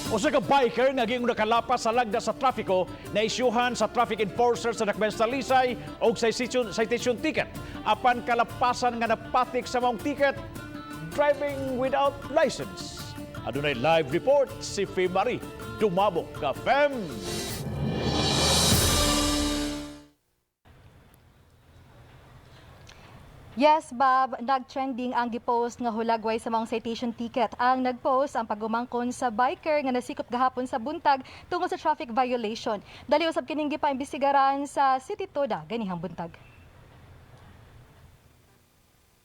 Usa ka biker nga giingong nakalapas sa lagda sa trapiko, naisyuhan sa traffic enforcer sa Dakbayan sa Talisay og citation ticket. Apan kalapasan nga napatik sa maong ticket, driving without license. Adunay live report si Marie Dumabok. Ka Fem! Yes, Bob, nag-trending ang gipost nga hulagway sa maong citation ticket. Ang nagpost ang pagumangkon sa biker nga nasikop gahapon sa buntag tungod sa traffic violation. Dali usab kining gipaimbestigaran sa City Toda ganihang buntag.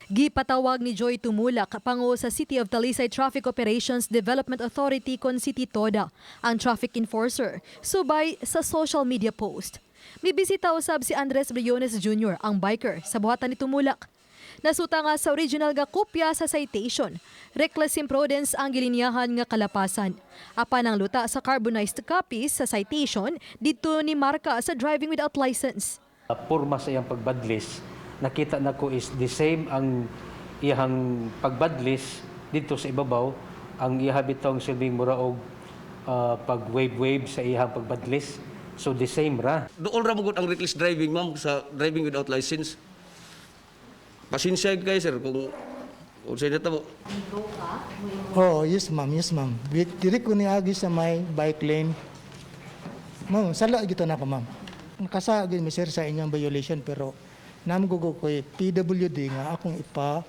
Gipatawag ni Joy Tumulak, pango sa City of Talisay Traffic Operations Development Authority kon City Toda, ang traffic enforcer, subay sa social media post. Mibisita usab si Andres Briones Jr., ang biker, sa buhatan ni Tumulak. Nasuta nga sa original nga kopya sa citation. Reckless imprudence ang gilinyahan nga kalapasan. Apan ang luta sa carbonized copies sa citation didto ni marka sa driving without license. Porma sa iyang pagbadlis, nakita nako is the same ang iyang pagbadlis dito sa ibabaw, ang iya bitong silbing mura og pag wave wave sa iyang pagbadlis, so the same ra. Doon ra mo gud ang reckless driving, ma'am, sa driving without license. Pasensya kayo, sir, kung sa inyo. Oh, yes ma'am, yes ma'am. Diri ko niagi sa may bike lane. Ma'am, sala gito na ako, ma'am. Nakasa gyud mi, sir, sa inyong violation, pero namgugo ko PWD nga akong ipa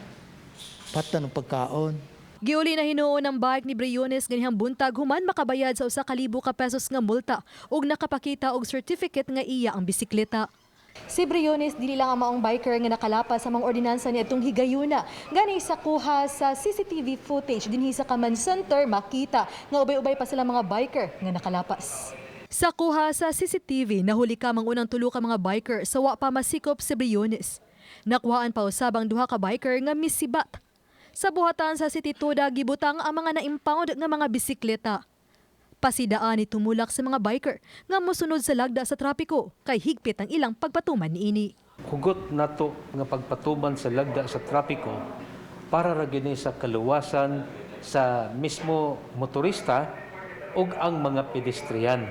patan ng pagkaon. Giuli na hinuon ang bike ni Briones ganihang buntag human makabayad sa 1,000 ka pesos nga multa ug nakapakita og certificate nga iya ang bisikleta. Si Briones dili lang ang maong biker nga nakalapas sa mga ordinansa niadtong higayuna. Gani sa kuha sa CCTV footage dinhi sa Command Center, makita nga ubay-ubay pa sila mga biker nga nakalapas. Sa kuha sa CCTV, nahuli ka mang unang tulo ka mga biker sa wa pa masikop si Briones. Nakuhaan pa usab ang duha ka biker nga misibat. Sa buhatan sa City Toda, gibutang ang mga na-impound nga mga bisikleta. Pasidaan ni Tumulak sa mga biker nga mosunod sa lagda sa trapiko kay higpit ang ilang pagpatuman niini. Hugot nato nga pagpatuman sa lagda sa trapiko para ra gyud ni sa kaluwasan sa mismo motorista ug ang mga pedestrian.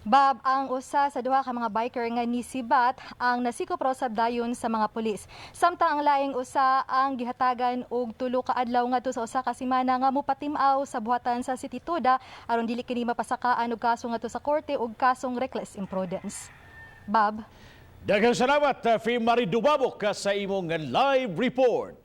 Bob, ang usa sa duha ka mga biker nga nisibat ang nasikop raw sab dayon sa mga pulis. Samtang ang laing usa ang gihatagan og 3 ka adlaw ngadto sa 1 ka semana nga mopatim-aw sa buhatan sa City Toda aron dili kini mapasakaan og kaso ngadto sa korte og kasong reckless imprudence. Bob. Daghang salamat, Marie Dumabok, sa imong live report.